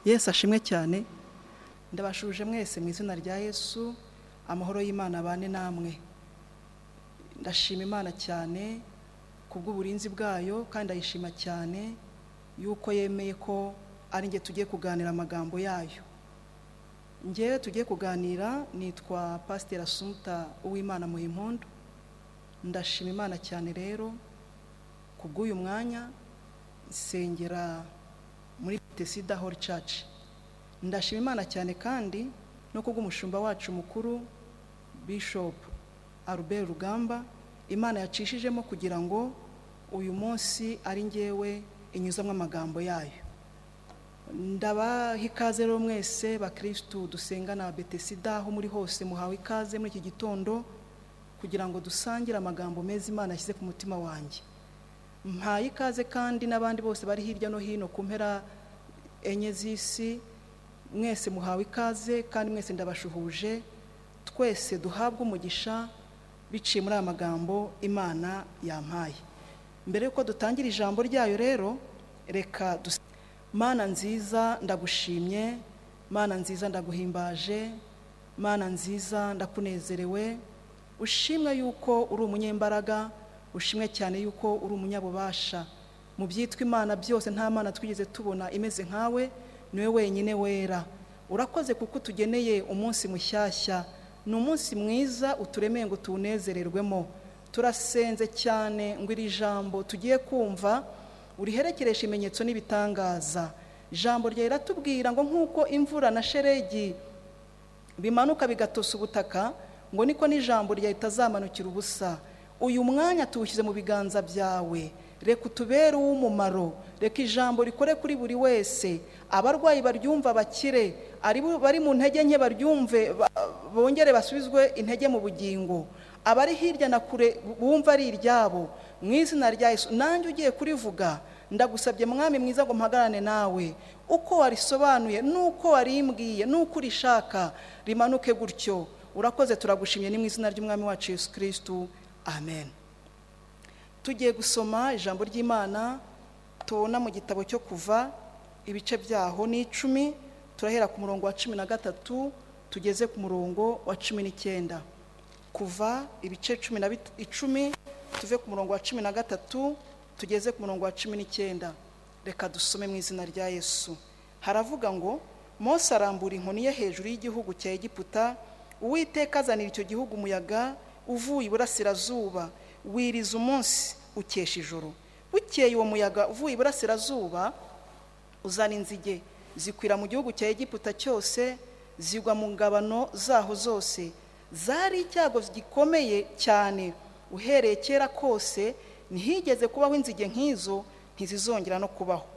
Yesu ashimwe cyane. Ndabashuje mwese mu izina rya Yesu, amahoro y'Imana abane namwe. Ndashima Imana cyane kubw'uburinzi bwayo, kandi ndayishima cyane yuko yemeye ko ari nge tugiye kuganira amagambo yayo. Ngewe tugiye kuganira nitwa Pasiteri Assumpta Uwimana Muhimpundu. Ndashima Imana cyane rero kubw'uyu mwanya, nsengera muri Bethesda Holy Church. Ndashima Imana cyane kandi no kubw'umushumba wacu mukuru Bishop Albert Rugamba, Imana yacishijemo kugira ngo uyu munsi ari ngewe inyuzamo amagambo yayo. Ndabaha ikaze rero mwese bakristu dusengana Bethesda aho muri hose, muhawe ikaze muri iki gitondo kugira ngo dusangire amagambo meza Imana yashyize ku mutima wanjye. Mpaye ikaze kandi n'abandi bose bari hirya no hino ku mpera enye z'isi, mwese muhawe ikaze kandi mwese ndabashuhuje. Twese duhabwe umugisha biciye muri aya magambo Imana yampaye. Mbere yuko dutangira ijambo ryayo rero, reka Mana nziza ndagushimye, Mana nziza ndaguhimbaje, Mana nziza ndakunezerewe. Ushimwe yuko uri umunyembaraga, ushimwe cyane yuko uri umunyabubasha. Mu byitwa Imana byose nta mana twigeze tubona imeze nkawe, niwe wenyine wera. Urakoze kuko utugeneye umunsi mushyashya, ni umunsi mwiza uturemeye ngo tuwunezererwemo. Turasenze cyane ngo iri jambo tugiye kumva uriherekereshe ibimenyetso n'ibitangaza. Ijambo ryawe riratubwira ngo nk'uko imvura na sheregi bimanuka bigatosa ubutaka, ngo niko n'ijambo ryawe ritazamanukira ubusa. Uyu mwanya tuwushyize mu biganza byawe, reka utubere uw'umumaro, reka ijambo rikore kuri buri wese. Abarwayi baryumva bakire, bari mu ntege nke baryumve bongere basubizwe intege mu bugingo, abari hirya na kure bumva ari iryabo. Mu izina rya Yesu, nanjye ugiye kurivuga ndagusabye mwami mwiza ngo mpagarane nawe, uko warisobanuye n'uko warimbwiye n'uko urishaka rimanuke gutyo. Urakoze, turagushimye, ni mu izina ry'umwami wacu Yesu Kristu, amen. Tugiye gusoma ijambo ry'Imana tubona mu gitabo cyo Kuva, ibice byaho ni 10, turahera ku murongo wa 13 tugeze ku murongo wa 19. Kuva ibice 10, tuve ku murongo wa 13 tugeze ku murongo wa 19. Reka dusome mu izina rya Yesu. Haravuga ngo Mose arambura inkoni ye hejuru y'igihugu cya Egiputa, Uwiteka azanira icyo gihugu umuyaga uvuye iburasirazuba, wiriza umunsi ukesha ijoro. Bukeye uwo muyaga uvuye iburasirazuba uzana inzige zikwira mu gihugu cya Egiputa cyose, zigwa mu ngabano zaho zose. Zari icyago gikomeye cyane, uhereye kera kose ntihigeze kubaho inzige nk'izo, ntizizongera no kubaho.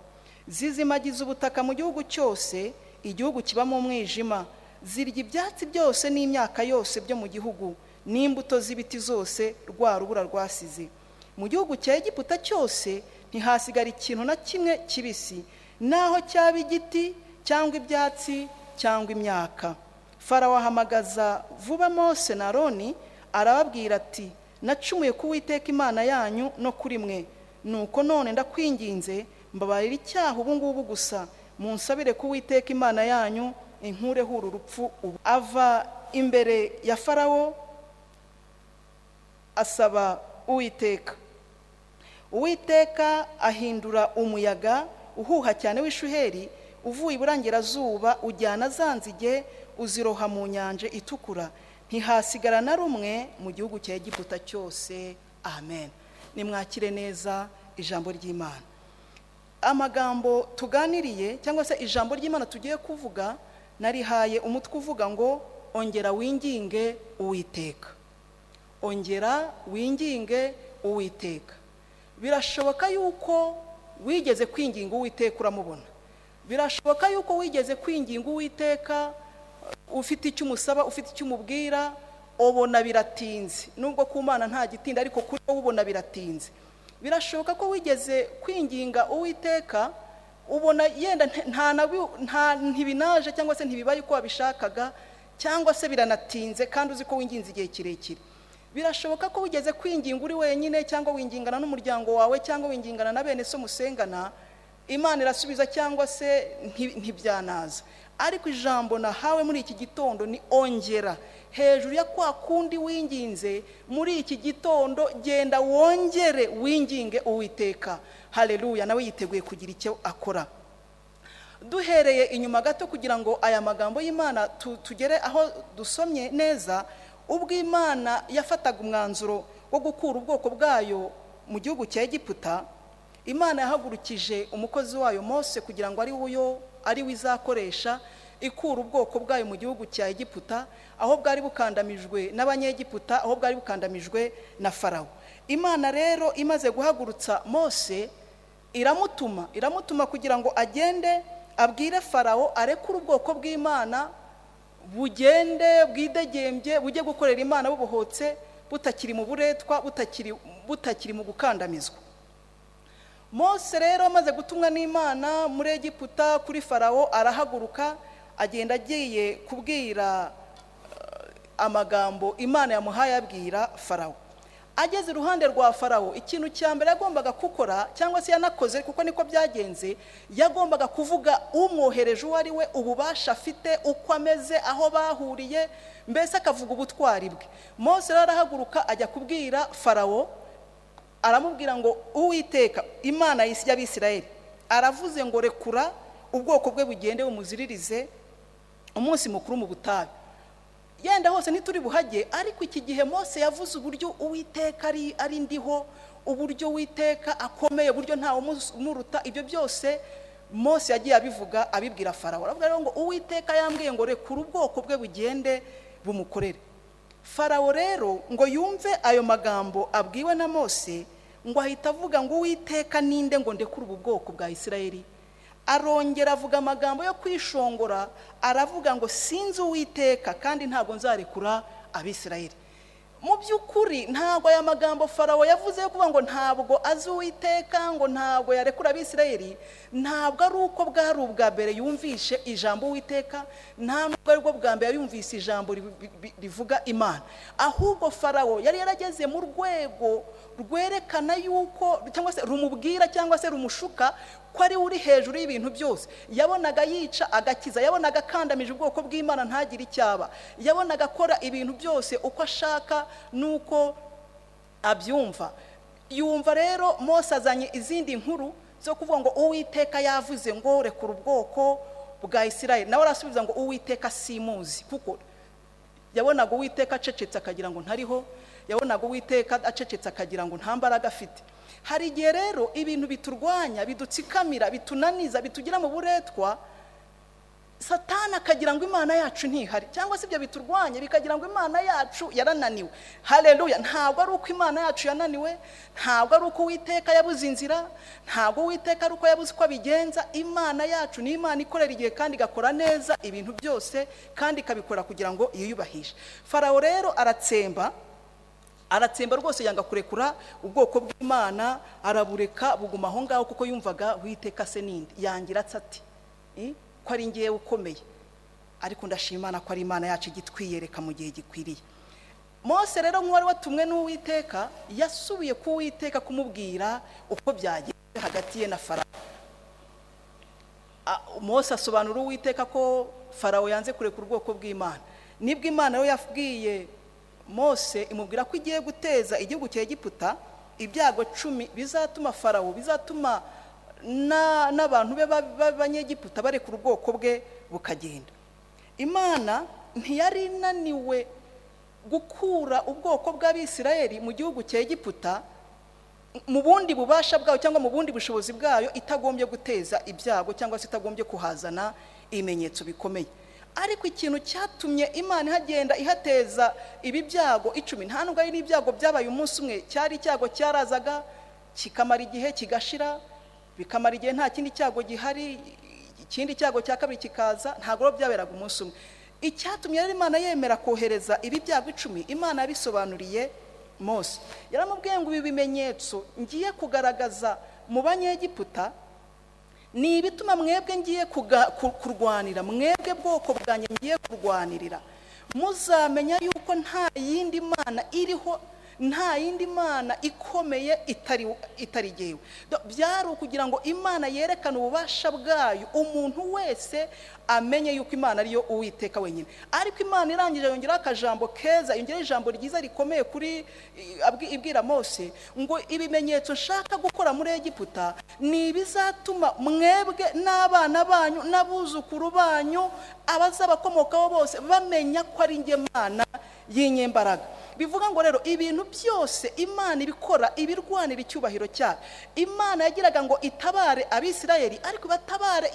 Zizimagiza ubutaka mu gihugu cyose, igihugu kibamo umwijima. Zirya ibyatsi byose n'imyaka yose byo mu gihugu, n'imbuto z'ibiti zose rwa rubura rwasize. Mu gihugu cya Egiputa cyose ntihasigara ikintu na kimwe kibisi, naho cyaba igiti cyangwa ibyatsi cyangwa imyaka. Farawo ahamagaza vuba Mose na Aroni, arababwira ati nacumuye ku Uwiteka Imana yanyu no kuri mwe. Nuko none ndakwinginze mbabarira icyaha ubu ngubu gusa, munsabire ku Uwiteka Imana yanyu inkureho uru rupfu ubu. Ava imbere ya Farawo asaba Uwiteka. Uwiteka ahindura umuyaga uhuha cyane w'ishuheri uvuye iburengerazuba, ujyana za nzige uziroha mu nyanja itukura, ntihasigara na rumwe mu gihugu cya Egiputa cyose. Amen. Nimwakire neza ijambo ry'Imana. Amagambo tuganiriye cyangwa se ijambo ry'Imana tugiye kuvuga, narihaye umutwe uvuga ngo ongera winginge Uwiteka. Ongera winginge Uwiteka. Birashoboka yuko wigeze kwinginga Uwiteka uramubona. Birashoboka yuko wigeze kwinginga Uwiteka ufite icyo umusaba, ufite icyo umubwira, ubona biratinze. Nubwo ku Mana nta gitinda, ariko kuri wowe ubona biratinze. Birashoboka ko wigeze kwinginga Uwiteka ubona yenda ntibinaje cyangwa se ntibibaye uko wabishakaga, cyangwa se biranatinze kandi uzi ko winginze igihe kirekire. Birashoboka ko wigeze kwinginga uri wenyine, cyangwa wingingana n'umuryango wawe, cyangwa wingingana na bene so musengana, Imana irasubiza cyangwa se ntibyanaza. Ariko ijambo nahawe muri iki gitondo ni ongera hejuru ya kwa kundi winginze muri iki gitondo, genda wongere winginge Uwiteka. Haleluya, nawe yiteguye kugira icyo akora. Duhereye inyuma gato kugira ngo aya magambo y'Imana tugere aho dusomye neza. Ubwo Imana yafataga umwanzuro wo gukura ubwoko bwayo mu gihugu cya Egiputa, Imana yahagurukije umukozi wayo Mose kugira ngo ari we izakoresha ikura ubwoko bwayo mu gihugu cya Egiputa, aho bwari bukandamijwe n'Abanyegiputa, aho bwari bukandamijwe na Farawo. Imana rero imaze guhagurutsa Mose iramutuma kugira ngo agende abwire Farawo arekure ubwoko bw'Imana bugende bwidegembye, bujye gukorera Imana bubohotse, butakiri mu buretwa, butakiri mu gukandamizwa. Mose rero amaze gutumwa n'Imana muri Egiputa kuri Farawo, arahaguruka agenda agiye kubwira amagambo Imana yamuhaye abwira Farawo. Ageze iruhande rwa Farawo, ikintu cya mbere yagombaga gukora cyangwa se yanakoze, kuko niko byagenze, yagombaga kuvuga umwohereje uwo ari we, ububasha afite, uko ameze, aho bahuriye, mbese akavuga ubutwari bwe. Mose rero arahaguruka ajya kubwira Farawo, aramubwira ngo Uwiteka Imana y'Abisirayeli aravuze ngo rekura ubwoko bwe bugende bumuziririze umunsi mukuru mu butayu. Yenda hose ntituri buhage, ariko iki gihe Mose yavuze uburyo Uwiteka ari ndiho, uburyo Uwiteka akomeye, uburyo ntawe umuruta. Ibyo byose Mose yagiye abivuga abibwira Farawo. Aravuga rero ngo Uwiteka yambwiye ngo rekura ubwoko bwe bugende bumukorere. Farawo rero ngo yumve ayo magambo abwiwe na Mose, ngo ahita avuga ngo Uwiteka ninde ngo ndekure ubu bwoko bwa Isirayeli? Arongera avuga amagambo yo kwishongora, aravuga ngo sinzi Uwiteka kandi ntabwo nzarekura Abisirayeli. Mu by'ukuri ntabwo aya magambo Farawo yavuze yo kuvuga ngo ntabwo azi Uwiteka, ngo ntabwo yarekura Abisirayeli, ntabwo ari uko bwari ubwa mbere yumvishe ijambo Uwiteka, ntabwo ari bwo bwa mbere yumvise ijambo rivuga Imana. Ahubwo Farawo yari yarageze mu rwego rwerekana yuko, cyangwa se rumubwira cyangwa se rumushuka ko ari uri hejuru y'ibintu byose. Yabonaga yica agakiza, yabonaga akandamije ubwoko bw'Imana ntagire icyaba, yabonaga akora ibintu byose uko ashaka nuko abyumva. Yumva rero Mose azanye izindi nkuru zo kuvuga ngo Uwiteka yavuze ngo rekura ubwoko bwa Isirayeli, nawe arasubiza ngo Uwiteka simuzi, kuko yabonaga Uwiteka acecetse akagira ngo ntariho, yabonaga Uwiteka acecetse akagira ngo nta mbaraga afite. Hari igihe rero ibintu biturwanya, bidutsikamira, bitunaniza, bitugira mu buretwa, Satani akagira ngo Imana yacu ntihari, cyangwa se ibyo biturwanya bikagira ngo Imana yacu yarananiwe. Haleluya, ntabwo ari uko Imana yacu yananiwe, ntabwo ari uko Uwiteka yabuze inzira, ntabwo Uwiteka ari uko yabuze uko abigenza. Imana yacu ni Imana ikorera igihe kandi igakora neza ibintu byose, kandi ikabikora kugira ngo yiyubahishe. Farawo rero aratsemba rwose, yanga kurekura ubwoko bw'Imana, arabureka buguma aho ngaho, kuko yumvaga Uwiteka se ninde yangira ati ko ari ngewe ukomeye. Ariko ndashima Imana ko ari Imana yacu igitwiyereka mu gihe gikwiriye. Mose rero nk'uwari watumwe n'Uwiteka, yasubiye ku Uwiteka kumubwira uko byagenze hagati ye na Farawo. Mose asobanura Uwiteka ko Farawo yanze kurekura ubwoko bw'Imana. Nibwo Imana yo yabwiye Mose imubwira ko igiye guteza igihugu cya Egiputa ibyago 10 bizatuma Farawo, bizatuma n'abantu be b'Abanyegiputa barekura ubwoko bwe bukagenda. Imana ntiyari inaniwe gukura ubwoko bw'Abisirayeli mu gihugu cya Egiputa mu bundi bubasha bwayo cyangwa mu bundi bushobozi bwayo, itagombye guteza ibyago cyangwa se itagombye kuhazana ibimenyetso bikomeye. Ariko ikintu cyatumye Imana ihagenda ihateza ibi byago 10, nta nubwo ari n'ibyago byabaye umunsi umwe, cyari icyago cyarazaga kikamara igihe kigashira, bikamara igihe nta kindi cyago gihari, ikindi cyago cya kabiri kikaza, ntabwo byaberaga umunsi umwe. Icyatumye rero Imana yemera kohereza ibi byago 10, Imana yabisobanuriye Mose. Yaramubwiye ngo ibi bimenyetso ngiye kugaragaza mu Banyegiputa ni ibituma mwebwe ngiye kurwanira, mwebwe bwoko bwanjye ngiye kurwanirira. Muzamenya yuko nta yindi mana iriho, Nta yindi mana ikomeye itari jyewe. Byari ukugira ngo Imana yerekane ububasha bwayo, umuntu wese amenye yuko Imana ariyo Uwiteka wenyine. Ariko Imana irangije yongeraho akajambo keza, yongeraho ijambo ryiza rikomeye kuri ibwira Mose ngo ibimenyetso nshaka gukora muri Egiputa ni ibizatuma mwebwe n'abana banyu n'abuzukuru banyu abazabakomokaho bose bamenya ko ari njye Mana y'inyembaraga. Bivuga ngo rero ibintu byose Imana ibikora ibirwanira icyubahiro cyayo. Imana yagiraga ngo itabare Abisirayeli, ariko batabare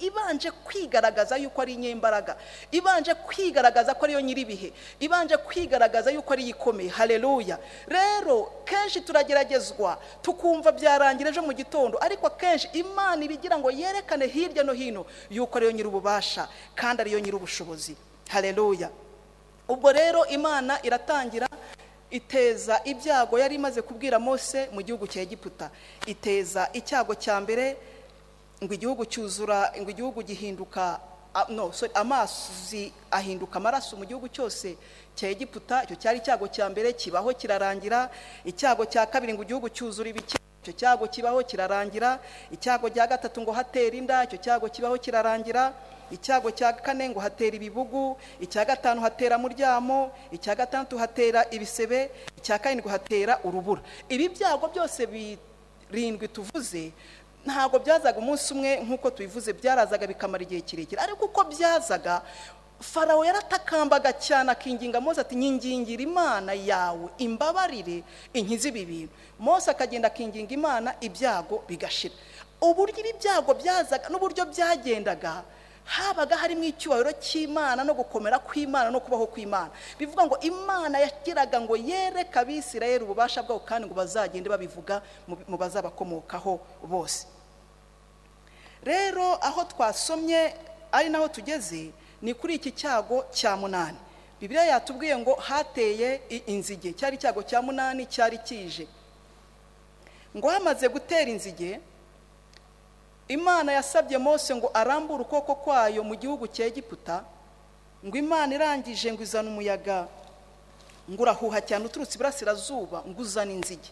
ibanje kwigaragaza yuko ari inyembaraga, ibanje kwigaragaza ko ariyo nyiribihe, ibanje kwigaragaza yuko ari ikomeye. Haleluya. Rero kenshi turageragezwa tukumva byarangira ejo mu gitondo, ariko kenshi Imana ibigira ngo yerekane hirya no hino yuko ariyo nyir'ububasha kandi ariyo nyir'ubushobozi. Haleluya. Ubwo rero Imana iratangira iteza ibyago yari imaze kubwira Mose mu gihugu cya Egiputa. Iteza icyago cya mbere ngo igihugu cyuzura, ngo igihugu gihinduka, amazi ahinduka amaraso mu gihugu cyose cya Egiputa. Icyo cyari icyago cya mbere kibaho kirarangira. Icyago cya kabiri ngo igihugu cyuzura ibike, icyo cyago kibaho kirarangira. Icyago cya gatatu ngo hatera inda, icyo cyago kibaho kirarangira. Icyago cya kane ngo hatera ibibugu, icya gatanu hatera muryamo, icya gatandatu hatera ibisebe, icya karindwi hatera urubura. Ibi byago byose birindwi tuvuze ntabwo byazaga umunsi umwe nk'uko tubivuze, byarazaga bikamara igihe kirekire. Ariko uko byazaga, Farawo yaratakambaga cyane akinginga Mose ati nyingingira Imana yawe imbabarire inkize ibi bintu. Mose akagenda akinginga Imana, ibyago bigashira. Uburyo ibi byago byazaga n'uburyo byagendaga, habaga harimo icyubahiro cy'Imana no gukomera kw'Imana no kubaho kw'Imana. Bivuga ngo Imana yagiraga ngo yereke Abisirayeli ububasha bwabo kandi ngo bazagende babivuga mu bazabakomokaho bose. Rero aho twasomye ari naho tugeze ni kuri iki cyago cya munani. Bibiliya yatubwiye ngo hateye inzige, cyari icyago cya munani cyari kije. Ngo hamaze gutera inzige, Imana yasabye Mose ngo arambure ukuboko kwayo mu gihugu cya Egiputa. Ngo Imana irangije ngo izana umuyaga ngo urahuha cyane uturutse iburasirazuba ngo uzana inzige.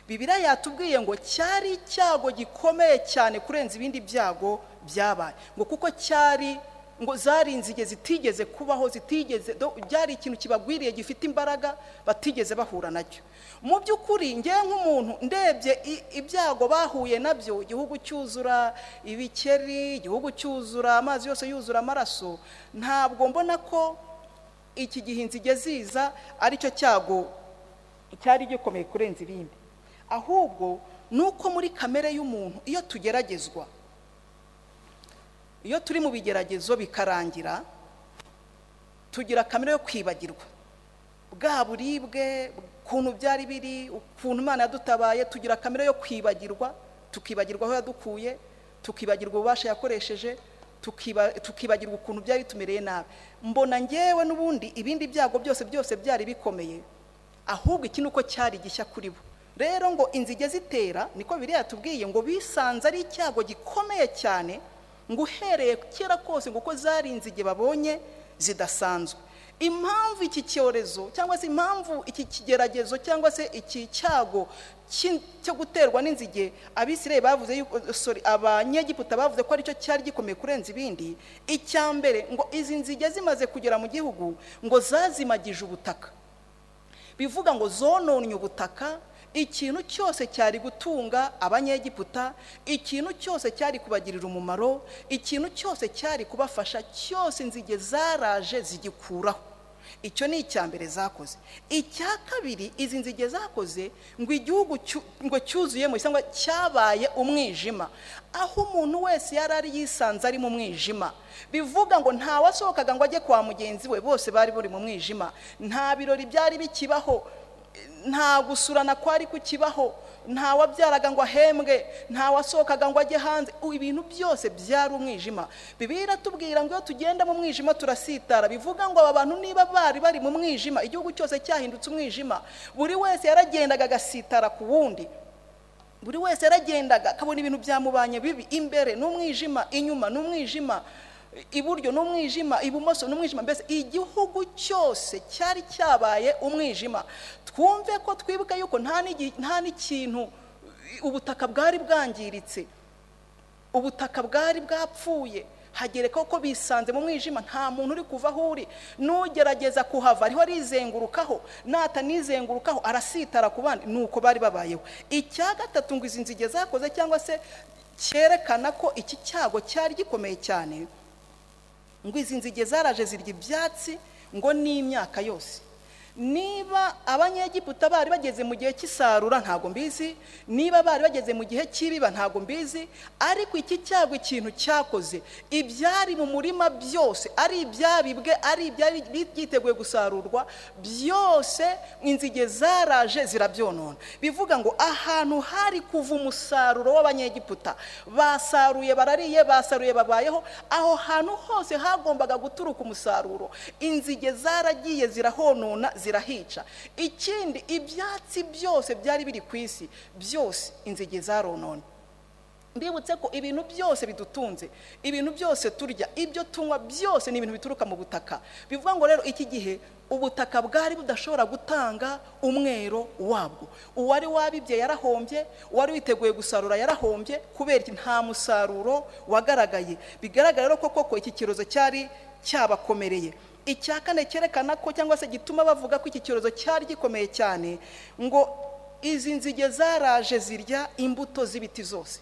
Bibiliya yatubwiye ngo cyari icyago gikomeye cyane kurenza ibindi byago byabaye, ngo kuko cyari ngo zari inzige zitigeze kubaho, zitigeze, byari ikintu kibagwiriye gifite imbaraga batigeze bahura nacyo. Mu by'ukuri ngewe nk'umuntu ndebye ibyago bahuye nabyo, igihugu cyuzura ibikeri, igihugu cyuzura amazi yose yuzura amaraso, ntabwo mbona ko iki gihe inzige ziza aricyo cyago cyari gikomeye kurenza ibindi. Ahubwo nuko muri kamere y'umuntu iyo tugeragezwa, iyo turi mu bigeragezo bikarangira, tugira kamere yo kwibagirwa bwa buribwe, ukuntu byari biri, ukuntu Imana yadutabaye. Tugira kamere yo kwibagirwa, tukibagirwa aho yadukuye, tukibagirwa ububasha yakoresheje, tukibagirwa ukuntu byari tumereye nabi. Mbona ngewe n'ubundi ibindi byago byose byose byari bikomeye, ahubwo iki nuko cyari gishya kuri bo. Rero ngo inzige zitera, niko Bibiliya yatubwiye ngo bisanze ari icyago gikomeye cyane, ngo uhereye kera kose ngo uko zari inzige babonye zidasanzwe. Impamvu iki cyorezo cyangwa se impamvu iki kigeragezo cyangwa se iki cyago cyo guterwa n'inzige Abisirayeli bavuze yuko, sorry, Abanyegiputa bavuze ko aricyo cyari gikomeye kurenza ibindi. Icya mbere ngo izi nzige zimaze kugera mu gihugu ngo zazimagije ubutaka, bivuga ngo zononye ubutaka. Ikintu cyose cyari gutunga Abanyegiputa, ikintu cyose cyari kubagirira umumaro, ikintu cyose cyari kubafasha cyose inzige zaraje zigikuraho. Icyo ni icya mbere zakoze. Icya kabiri izi nzige zakoze ngo igihugu ngo cyuzuyemo cyangwa cyabaye umwijima, aho umuntu wese yari ari yisanze ari mu mwijima. Bivuga ngo nta wasohokaga ngo ajye kwa mugenzi we, bose bari bari mu mwijima. Nta birori byari bikibaho, nta gusurana kwari kukibaho, nta wabyaraga ngo ahembwe, nta wasohokaga ngo ajye hanze, ibintu byose byari umwijima. Bibiliya iratubwira ngo iyo tugenda mu mwijima turasitara. Bivuga ngo aba bantu niba bari bari mu mwijima, igihugu cyose cyahindutse umwijima, buri wese yaragendaga agasitara ku wundi, buri wese yaragendaga akabona ibintu byamubanye bibi, imbere n'umwijima, inyuma n'umwijima. Iburyo n'umwijima, ibumoso n'umwijima, mbese igihugu cyose cyari cyabaye umwijima. Twumve ko twibuke yuko nta n'ikintu, ubutaka bwari bwangiritse, ubutaka bwari bwapfuye. Hagereka ko bisanze mu mwijima, nta muntu uri kuva aho uri, n'ugerageza kuhava ariho arizengurukaho, natanizengurukaho arasitara ku bandi. Nuko bari babayeho. Icya gatatu ngo izi nzige zakoze cyangwa se cyerekana ko iki cyago cyari gikomeye cyane, ngo izi nzige zaraje zirya ibyatsi ngo n'imyaka yose. Niba Abanyegiputa bari bageze mu gihe cy'isarura ntago mbizi, niba bari bageze mu gihe cy'ibiba ntago mbizi, ariko iki cyago ikintu cyakoze, ibyari mu murima byose, ari ibyabibwe, ari ibyari byiteguye gusarurwa byose, inzige zaraje zirabyonona. Bivuga ngo ahantu hari kuva umusaruro w'Abanyegiputa, basaruye barariye, basaruye babayeho, aho hantu hose hagombaga guturuka umusaruro, inzige zaragiye zirahonona, zirahica. Ikindi, ibyatsi byose byari biri ku isi byose inzige zaronona. Mbibutse ko ibintu byose bidutunze, ibintu byose turya, ibyo tunywa byose ni ibintu bituruka mu butaka. Bivuga ngo rero iki gihe ubutaka bwari budashobora gutanga umwero wabwo. Uwari wabibye yarahombye, uwari witeguye gusarura yarahombye, kubera nta musaruro wagaragaye. Bigaragara rero ko koko iki cyorezo cyari cyabakomereye. Icya kane cyerekana ko cyangwa se gituma bavuga ko iki cyorezo cyari gikomeye cyane, ngo izi nzige zaraje zirya imbuto z'ibiti zose.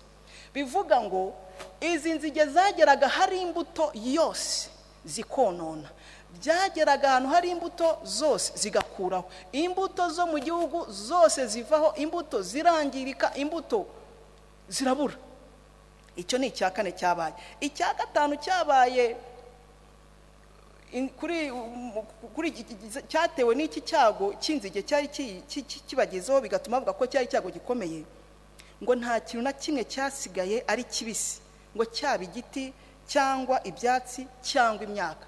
Bivuga ngo izi nzige zageraga hari imbuto yose zikonona, byageraga ahantu hari imbuto zose zigakuraho, imbuto zo mu gihugu zose zivaho, imbuto zirangirika, imbuto zirabura. Icyo ni icya kane cyabaye. Icya gatanu cyabaye kuri cyatewe n'iki cyago cy'inzige cyari kibagezeho, bigatuma bavuga ko cyari icyago gikomeye, ngo nta kintu na kimwe cyasigaye ari kibisi, ngo cyaba igiti cyangwa ibyatsi cyangwa imyaka,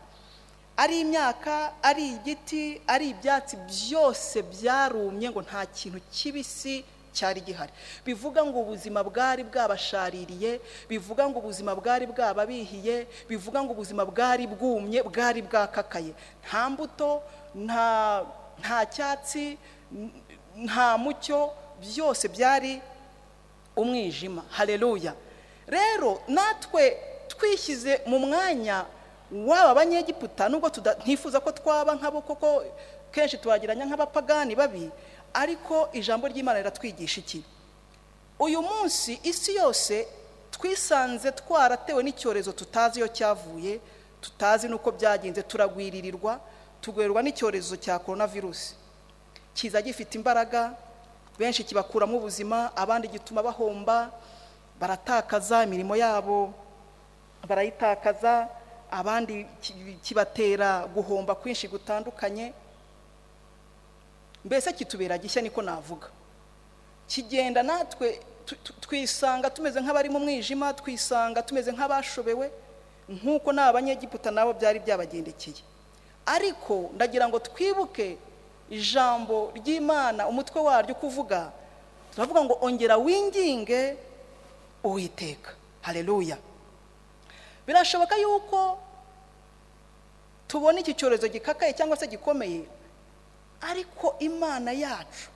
ari imyaka, ari igiti, ari ibyatsi, byose byarumye, ngo nta kintu kibisi cyari gihari. Bivuga ngo ubuzima bwari bwabashaririye, bivuga ngo ubuzima bwari bwababihiye, bivuga ngo ubuzima bwari bwumye, bwari bwakakaye. Nta mbuto, nta cyatsi, nta mucyo, byose byari umwijima. Haleluya. Rero natwe twishyize mu mwanya w'aba Banyegiputa, nubwo ntifuza ko twaba nkabo, koko kenshi tubagereranya nk'abapagani babi, ariko ijambo ry'Imana riratwigisha iki? Uyu munsi isi yose twisanze twaratewe n'icyorezo tutazi iyo cyavuye, tutazi nuko byagenze, turagwiririrwa, tugwerwa n'icyorezo cya coronavirus. Kiza gifite imbaraga, benshi kibakuramo ubuzima, abandi gituma bahomba, baratakaza imirimo yabo, barayitakaza, abandi kibatera guhomba kwinshi gutandukanye. Mbese kitubera gishya, niko navuga. Kigenda natwe twisanga tumeze nk'abari mu mwijima, twisanga tumeze nk'abashobewe, nk'uko n'Abanyegiputa nabo byari byabagendekeye. Ariko ndagira ngo twibuke ijambo ry'Imana, umutwe waryo kuvuga, turavuga ngo ongera winginge Uwiteka. Haleluya. Birashoboka yuko tubona iki cyorezo gikakaye cyangwa se gikomeye, ariko Imana yacu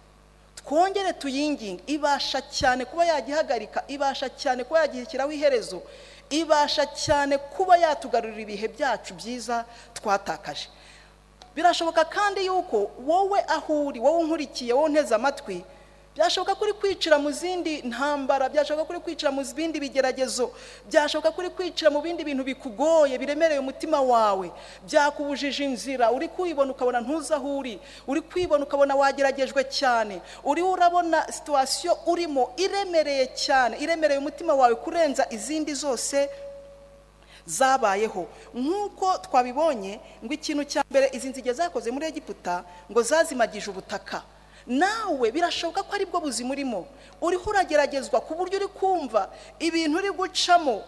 twongere tuyinginge, ibasha cyane kuba yagihagarika, ibasha cyane kuba yagishyiraho iherezo, ibasha cyane kuba yatugarurira ibihe byacu byiza twatakaje. Birashoboka kandi yuko wowe aho uri, wowe unkurikiye, wowe unteze amatwi, byashoboka kuri kwicira mu zindi ntambara, byashoboka kuri kwicira mu bindi bigeragezo, byashoboka kuri kwicira mu bindi bintu bikugoye, biremereye umutima wawe, byakubujije inzira, uri kwibona ukabona ntuzi aho uri, uri kwibona ukabona wageragejwe cyane, uri urabona situation urimo iremereye cyane, iremereye umutima wawe kurenza izindi zose zabayeho. Nk'uko twabibonye ngo ikintu cya mbere izi nzige zakoze muri Egiputa, ngo zazimagije ubutaka. Nawe birashoboka ko aribwo buzima urimo, uriho urageragezwa ku buryo uri kumva ibintu uri gucamo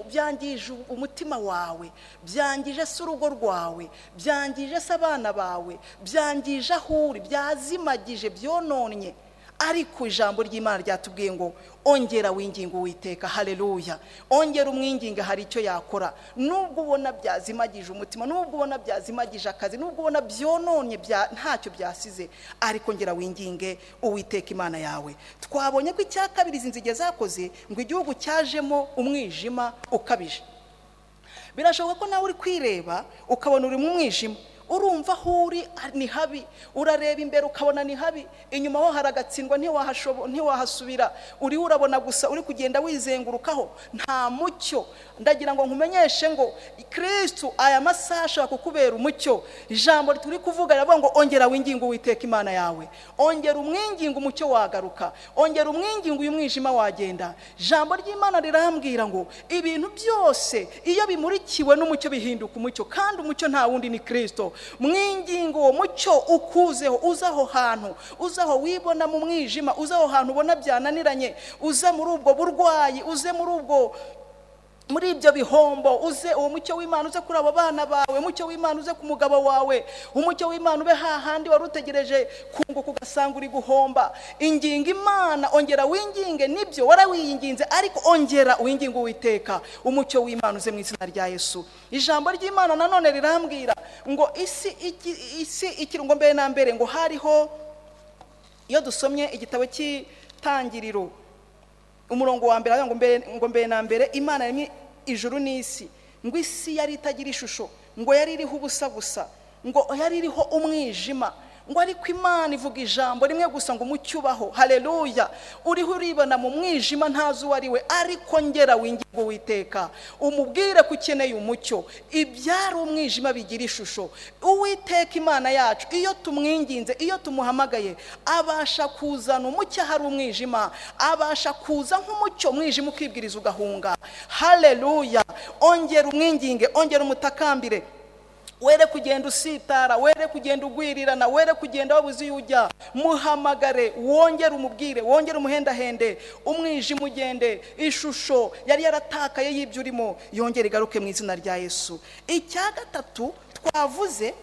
byangije umutima wawe, byangije se urugo rwawe, byangije se abana bawe, byangije aho uri, byazimagije, byononnye. Ariko ijambo ry'Imana ryatubwiye ngo ongera winginga Uwiteka. Haleluya. Ongera umwinginga, hari icyo yakora. Nubwo ubona byazimagije umutima, nubwo ubona byazimagije akazi, nubwo ubona byononye ntacyo byasize, ariko ongera winginge Uwiteka Imana yawe. Twabonye ko icya kabiri izi nzige zakoze, ngo igihugu cyajemo umwijima ukabije. Birashoboka ko nawe uri kwireba ukabona uri mu mwijima, urumva aho uri ni habi, urareba imbere ukabona ni habi, inyuma ho haragatsindwa, ntiwahasubira, uri urabona gusa uri kugenda wizengurukaho, nta mucyo. Ndagira ngo nkumenyeshe ngo Kristo aya masaha ashobora kukubera umucyo. Ijambo turi kuvuga riravuga ngo ongera winginga Uwiteka Imana yawe, ongera umwinginga umucyo wagaruka, ongera umwinginga uyu mwijima wagenda. Ijambo ry'Imana rirambwira ngo ibintu byose iyo bimurikiwe n'umucyo bihinduka umucyo, kandi umucyo nta wundi ni Kristo. Mwingingo uwo mucyo ukuzeho, uzaho hantu, uzaho wibona mu mwijima, uzaho hantu ubona byananiranye, uze muri ubwo burwayi, uze muri ibyo bihombo, uze uwo mucyo w'Imana uze kuri abo bana bawe, umucyo w'Imana uze ku mugabo wawe, umucyo w'Imana ube hahandi wari utegereje kunguka ugasanga uri guhomba. Inginga Imana, ongera winginge, nibyo warawiyinginze, ariko ongera winginge Uwiteka, umucyo w'Imana uze mu izina rya Yesu. Ijambo ry'Imana nanone rirambwira ngo isi ikiri ngo mbere na mbere ngo hariho, iyo dusomye igitabo cy'Itangiriro umurongo wa mbere ngo mbere na mbere Imana yaremye ijuru n'isi, ngo isi yari itagira ishusho, ngo yari iriho ubusa gusa, ngo yari iriho umwijima, ngo ariko Imana ivuga ijambo rimwe gusa ngo umucyo ubaho. Haleluya. Uriho uribona mu mwijima ntazi uwo ari we, ariko ngera winginga Uwiteka, umubwire ko ukeneye umucyo. Ibyari umwijima bigira ishusho. Uwiteka Imana yacu iyo tumwinginze, iyo tumuhamagaye, abasha kuzana umucyo ahari umwijima, abasha kuza nk'umucyo, umwijima ukibwiriza ugahunga. Haleluya. Ongera umwinginge, ongera umutakambire, were kugenda usitara, were kugenda ugwirirana, were kugenda wabuze iyo ujya. Muhamagare, wongere umubwire, wongere umuhendahende, umwijima ugende, ishusho yari yaratakaye y'ibyo urimo yongere igaruke mu izina rya Yesu. Icya gatatu twavuze,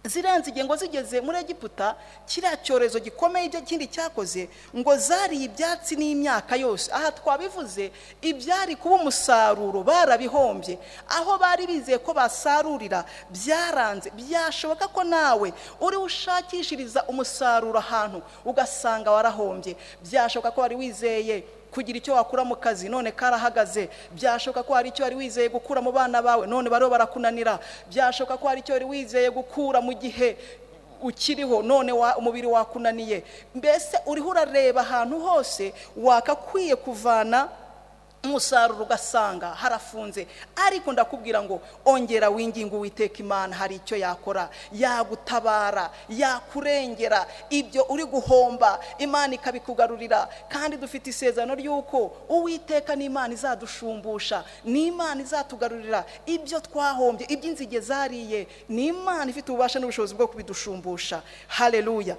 ziriya nzige ngo zigeze muri Egiputa, kiriya cyorezo gikomeye ibyo kindi cyakoze, ngo zariye ibyatsi n'imyaka yose. Aha twabivuze, ibyari kuba umusaruro barabihombye, aho bari bizeye ko basarurira byaranze. Byashoboka ko nawe uri ushakishiriza umusaruro ahantu ugasanga warahombye. Byashoboka ko wari wizeye kugira icyo wakura mu kazi none karahagaze. Byashoboka ko hari icyo wari wizeye gukura mu bana bawe none bariho barakunanira. Byashoboka ko hari icyo wari wizeye gukura mu gihe ukiriho none umubiri wakunaniye. Mbese uriho urareba ahantu hose wakakwiye kuvana umusaruro ugasanga harafunze. Ariko ndakubwira ngo ongera winginga Uwiteka Imana, hari icyo yakora, yagutabara, yakurengera ibyo uri guhomba, Imana ikabikugarurira. Kandi dufite isezerano ry'uko Uwiteka ni Imana izadushumbusha, ni Imana izatugarurira ibyo twahombye, iby'inzige zariye, ni Imana ifite ububasha n'ubushobozi bwo kubidushumbusha. Haleluya.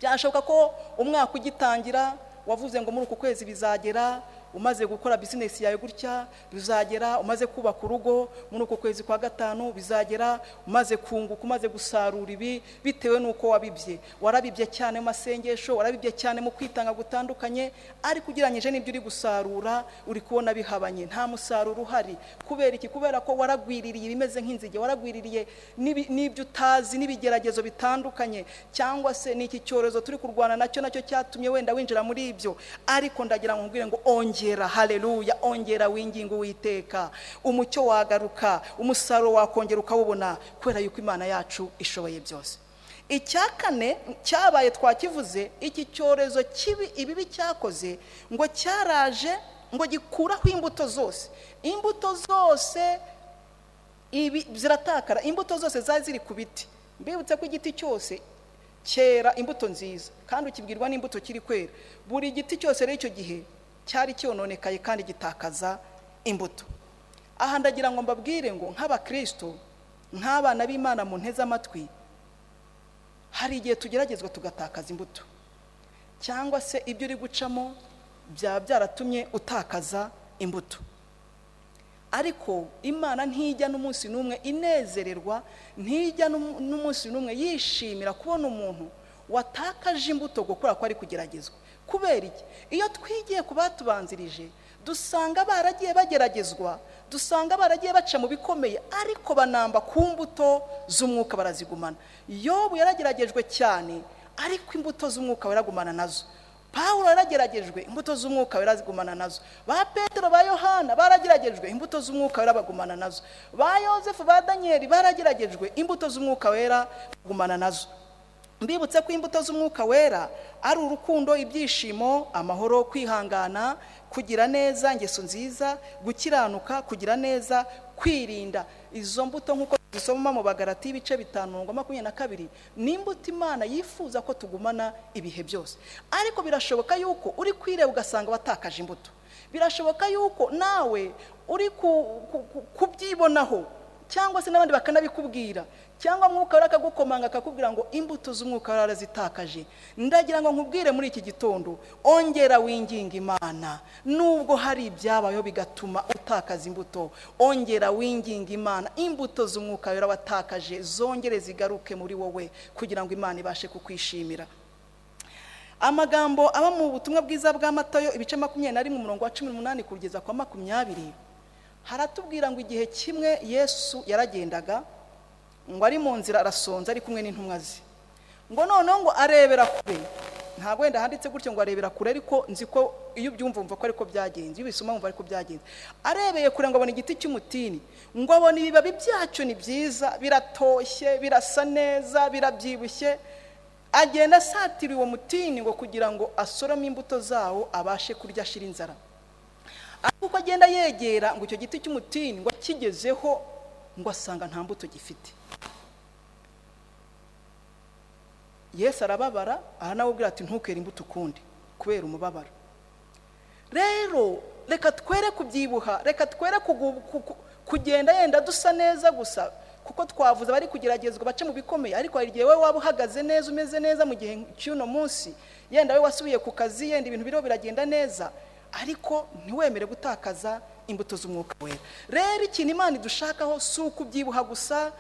Byashoboka ko umwaka ugitangira wavuze ngo muri uku kwezi bizagera, umaze gukora business yawe gutya bizagera, umaze kubaka urugo muri uko kwezi kwa gatanu bizagera, umaze kunguka, umaze gusarura ibi, bitewe nuko wabibye. Warabibye cyane mu masengesho, warabibye cyane mu kwitanga gutandukanye, ariko ugereranyije n'ibyo uri gusarura uri kubona bihabanye, nta musaruro uhari. Kubera iki? Kubera ko waragwiririye ibimeze nk'inzige, waragwiririye n'ibyo utazi, n'ibigeragezo bitandukanye, cyangwa se n'iki cyorezo turi kurwana nacyo cyatumye wenda winjira muri ibyo. Ariko ndagira ngo nkubwire ngo ongera, haleluya, ongera winginga Uwiteka, umucyo wagaruka, umusaruro wakongera ukawubona, kubera yuko Imana yacu ishoboye byose. Icya kane cyabaye twakivuze, iki cyorezo kibi ibibi cyakoze, ngo cyaraje ngo gikuraho imbuto zose. Imbuto zose ibi ziratakara, imbuto zose zari ziri ku biti. Mbibutse ko igiti cyose cyera imbuto nziza, kandi ukibwirwa n'imbuto kiri kwera. Buri giti cyose rero icyo gihe cyari cyononekaye kandi gitakaza imbuto. Aha ndagira ngo mbabwire ngo nk'abakristo, nk'abana b'Imana mu nteze amatwi, hari igihe tugeragezwa tugatakaza imbuto, cyangwa se ibyo uri gucamo byaba byaratumye utakaza imbuto. Ariko Imana ntijya n'umunsi n'umwe inezererwa, ntijya n'umunsi n'umwe yishimira kubona umuntu Watakaje imbuto gukora ko ari kugeragezwa. Kubera iki? Iyo twigiye ku batubanzirije dusanga baragiye bageragezwa, dusanga baragiye baca mu bikomeye, ariko banamba ku mbuto z'umwuka barazigumana. Yobu yarageragejwe cyane, ariko imbuto z'umwuka baragumana nazo. Pawulo yarageragejwe, imbuto z'umwuka barazigumana nazo. Ba Petero, ba Yohana barageragejwe, imbuto z'umwuka barabagumana nazo. Ba Yosefu, ba Danieli barageragejwe, imbuto z'umwuka wera bagumana nazo. Mbibutse ko imbuto z'umwuka wera ari urukundo, ibyishimo, amahoro, kwihangana, kugira neza, ingeso nziza, gukiranuka, kugira neza, kwirinda. Izo mbuto nk'uko zisoma mu Bagalati ibice 5:22 ni imbuto Imana yifuza ko tugumana ibihe byose. Ariko birashoboka yuko uri kwireba ugasanga watakaje imbuto. Birashoboka yuko nawe uri kubyibonaho, cyangwa se n'abandi bakanabikubwira, cyangwa mwuka wera akagukomanga akakubwira ngo imbuto z'umwuka wera zitakaje. Ndagira ngo nkubwire muri iki gitondo, ongera winginga Imana. Nubwo hari ibyabayeho bigatuma utakaza imbuto, ongera winginga Imana, imbuto z'umwuka wera watakaje zongere zigaruke muri wowe, kugira ngo Imana ibashe kukwishimira. Amagambo aba mu butumwa bwiza bwa Matayo ibice 21 umurongo wa 18 kugeza kwa 20, haratubwira ngo igihe kimwe Yesu yaragendaga, ngo ari mu nzira arasonza ari kumwe n'intumwa ze. Ngo noneho ngo arebera kure, ntabwo wenda handitse gutyo ngo arebera kure, ariko nzi ko iyo ubyumva umva ko ariko byagenze, iyo ubisoma wumva ariko byagenze. Arebeye kure ngo abona igiti cy'umutini, ngo abona ibibabi byacyo ni byiza, biratoshye, birasa neza, birabyibushye. Agenda asatira uwo mutini ngo kugira ngo asorome imbuto zawo abashe kurya ashira inzara. Ariko uko agenda yegera ngo icyo giti cy'umutini ngo akigezeho, ngo asanga nta mbuto gifite. Yesu arababara, aranawubwira ati ntukere imbuto ukundi kubera umubabaro. Rero reka twere kubyibuha, reka twere kugenda yenda dusa neza gusa, kuko twavuze abari kugeragezwa bace mu bikomeye, ariko hari igihe wowe waba uhagaze neza, umeze neza mu gihe cy'uno munsi, yenda we wasubiye ku kazi, yenda ibintu biriho biragenda neza, ariko ntiwemere gutakaza imbuto z'umwuka wera. Rero ikintu Imana idushakaho si ukubyibuha gusa,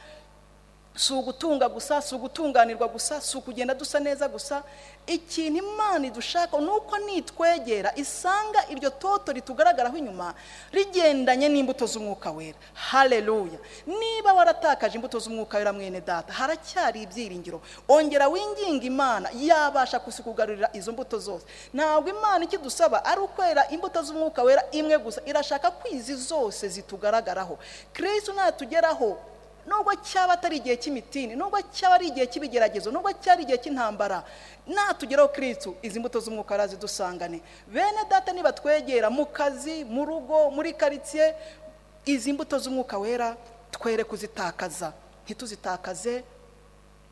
si ugutunga gusa, si ugutunganirwa gusa, si ukugenda dusa neza gusa. Ikintu Imana idushaka ni uko nitwegera isanga iryo toto ritugaragaraho inyuma rigendanye n'imbuto z'umwuka wera. Haleluya! Niba waratakaje imbuto z'umwuka wera mwene data, haracyari ibyiringiro. Ongera winginga Imana, yabasha kukugarurira izo mbuto zose. Ntabwo Imana ikidusaba ari ukwera imbuto z'umwuka wera imwe gusa, irashaka ko izi zose zitugaragaraho. Kristo natugeraho, nubwo cyaba atari igihe cy'imitini, nubwo cyaba ari igihe cy'ibigeragezo, nubwo cyari igihe cy'intambara, natugeraho Kristo, izi mbuto z'umwuka arazidusangane. Bene data nibatwegera mu kazi, mu rugo, muri quartier, izi mbuto z'umwuka wera twere kuzitakaza. Ntituzitakaze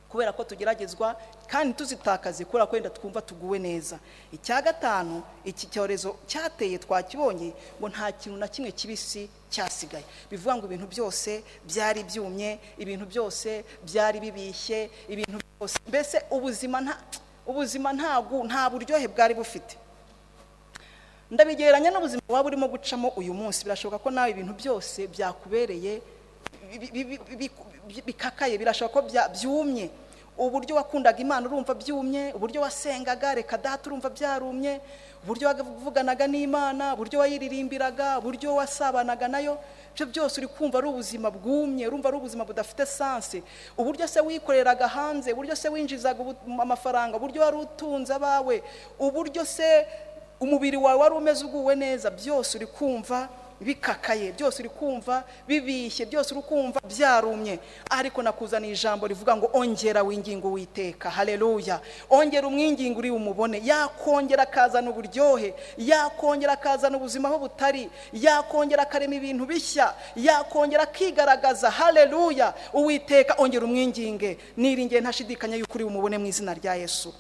kubera ko tugeragezwa, kandi tuzitakaze kubera ko wenda twumva tuguwe neza. Icya gatanu, iki cyorezo cyateye twakibonye, ngo nta kintu na kimwe kibisi cyasigaye. Bivuga ngo ibintu byose byari byumye, ibintu byose byari bibishye, ibintu byose mbese ubuzima nta buryohe bwari bufite. Ndabigereranya n'ubuzima waba urimo gucamo uyu munsi. Birashoboka ko nawe ibintu byose byakubereye bikakaye, birashoboka ko byumye. Uburyo wakundaga Imana urumva byumye, uburyo wasengaga reka data urumva byarumye, uburyo wavuganaga n'Imana, uburyo wayiririmbiraga, uburyo wasabanaga nayo, ibyo byose uri kumva ari ubuzima bwumye, urumva ari ubuzima budafite sanse. Uburyo se wikoreraga hanze, uburyo se winjizaga amafaranga, uburyo wari utunze abawe, uburyo se umubiri wawe wari umeze uguwe neza, byose uri kumva bikakaye, byose uri kumva bibishye, byose uri kumva byarumye. Ariko nakuzaniye ijambo rivuga ngo ongera wingingo Uwiteka. Haleluya! Ongera umwingingo uri umubone, yakongera akazana uburyohe, yakongera akazana ubuzima aho butari, yakongera akarema ibintu bishya, yakongera akigaragaza. Haleluya! Uwiteka ongera umwinginge, niringiye ntashidikanya yuko uri umubone mu izina rya Yesu.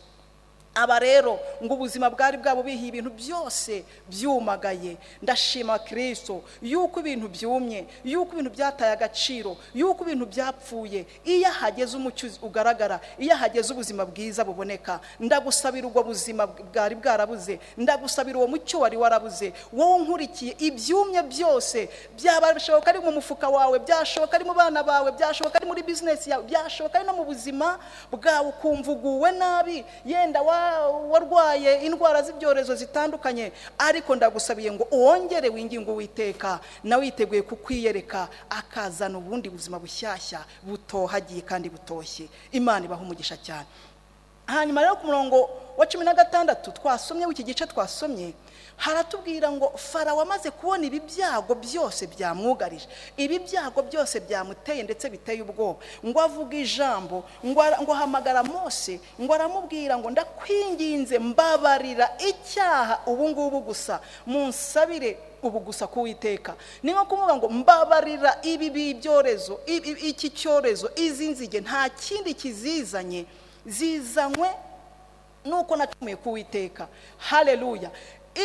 Aba rero ngo ubuzima bwari bwabo bihiye, ibintu byose byumagaye. Ndashima Kristo yuko ibintu byumye, yuko ibintu byataye agaciro, yuko ibintu byapfuye. Iyo hageze umucyo ugaragara, iyo hageze ubuzima bwiza buboneka. Ndagusabira ubwo buzima bwari bwarabuze, ndagusabira uwo mucyo wari warabuze. Wowe unkurikiye, ibyumye byose byaba bishoboka ari mu mufuka wawe, byashoboka ari mu bana bawe, byashoboka ari muri business yawe, byashoboka ari no mu buzima bwawe, ukumva uguwe nabi, yenda warwaye indwara z'ibyorezo zitandukanye. Ariko ndagusabiye ngo wongere winginge Uwiteka, nawe yiteguye kukwiyereka akazana ubundi buzima bushyashya butohagiye kandi butoshye. Imana ibaha umugisha cyane. Hanyuma rero ku murongo wa 16 twasomye w'iki gice twasomye, haratubwira ngo Farawo amaze kubona ibi byago byose byamwugarije, ibi byago byose byamuteye ndetse biteye ubwoba, ngo avuga ijambo, ngo ahamagara Mose, ngo aramubwira ngo ndakwinginze mbabarira icyaha ubu ngubu gusa, munsabire ubu gusa kuwiteka. Ni nko kumuvuga ngo mbabarira ibi byorezo, iki cyorezo, izi nzige, nta kindi kizizanye, zizanywe nuko nacumuye kuwiteka. Haleluya.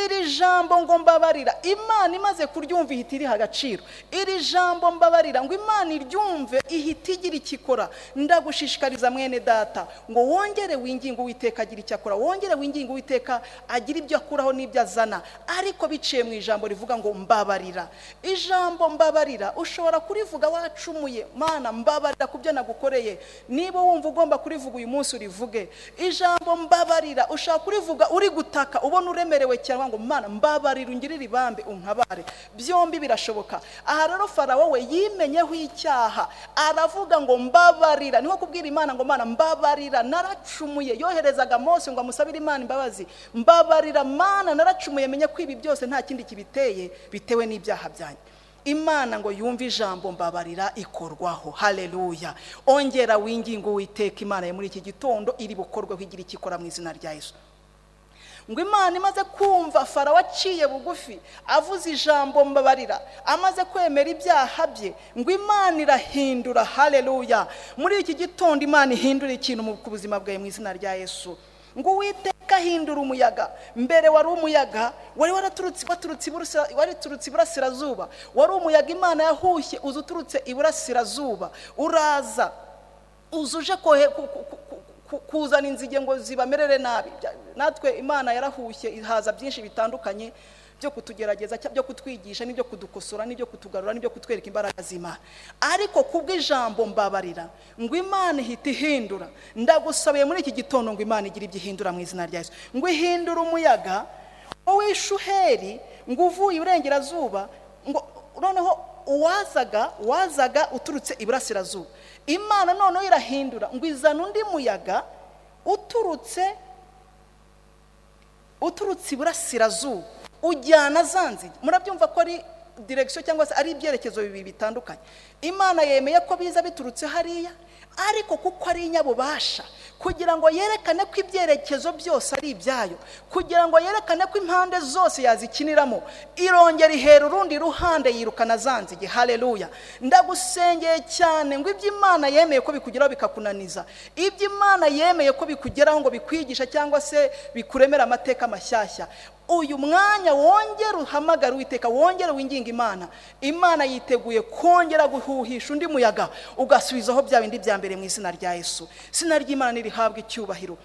Iri jambo ngo mbabarira, Imana imaze kuryumva ihita iriha agaciro. Iri jambo mbabarira ngo Imana iryumve ihita igira ikikora. Ndagushishikariza mwene data ngo wongere winginge Uwiteka agira icyo akora, wongere winginge Uwiteka agira ibyo akuraho n'ibyo azana, ariko biciye mu ijambo rivuga ngo mbabarira. Ijambo mbabarira ushobora kurivuga wacumuye, Mana mbabarira kubyo nagukoreye. Niba wumva ugomba kurivuga uyu munsi urivuge. Ijambo mbabarira ushobora kurivuga uri gutaka, ubona uremerewe cyane, ngo Mana mbabarira ungirire ibambe untabare. Byombi birashoboka. Aha rero Farawo we yimenyeho icyaha, aravuga ngo mbabarira. Niho kubwira Imana ngo Mana mbabarira naracumuye. Yoherezaga Mose ngo amusabire Imana imbabazi. Mbabarira Mana naracumuye, menye ko ibi byose nta kindi kibiteye, bitewe n'ibyaha byanjye. Imana ngo yumve ijambo mbabarira ikorwaho. Haleluya. Ongera winginge Uwiteka Imana ye muri iki gitondo iri bukorweho igira ikikora mu izina rya Yesu. Ngo Imana imaze kumva Farawo aciye bugufi avuze ijambo mbabarira, amaze kwemera ibyaha bye, ngo Imana irahindura. Haleluya. Muri iki gitondo Imana ihindura ikintu mu buzima bwawe mu izina rya Yesu. Ngo Uwiteka ahindura umuyaga. Mbere wari umuyaga wari waraturutse waturutse iburasirazuba, wari umuyaga Imana yahushye uza uturutse iburasirazuba, uraza uzuje kuzana inzige ngo zibamerere nabi. Natwe Imana yarahushye ihaza byinshi bitandukanye byo kutugerageza, byo kutwigisha, n'ibyo kudukosora, n'ibyo kutugarura, n'ibyo kutwereka imbaraga z'Imana. Ariko kubw'ijambo mbabarira ngo Imana ihita ihindura. Ndagusabiye muri iki gitondo ngo Imana igire ibyo ihindura mu izina rya Yesu. Ngo ihindure umuyaga w'ishuheri ngo uvuye iburengerazuba, ngo noneho wazaga uturutse iburasirazuba. Imana noneho irahindura ngo izana undi muyaga uturutse iburasirazuba ujyana zanzige. Murabyumva ko ari direction cyangwa se ari ibyerekezo bibiri bitandukanye. Imana yemeye ko biza biturutse hariya, ariko kuko ari inyabubasha, kugira ngo yerekane ko ibyerekezo byose ari ibyayo, kugira ngo yerekane ko impande zose yazikiniramo, irongera ihera urundi ruhande yirukana zanzige. Haleluya. Ndagusengeye cyane ngo ibyo Imana yemeye ko bikugeraho bikakunaniza, ibyo Imana yemeye ko bikugeraho ngo bikwigisha cyangwa se bikuremera amateka mashyashya, uyu mwanya wongere uhamagara Uwiteka, wongere winginga Imana. Imana yiteguye kongera guhuhisha undi muyaga ugasubizaho bya bindi bya mbere mu izina rya Yesu. Izina ry'Imana nirihabwe icyubahiro.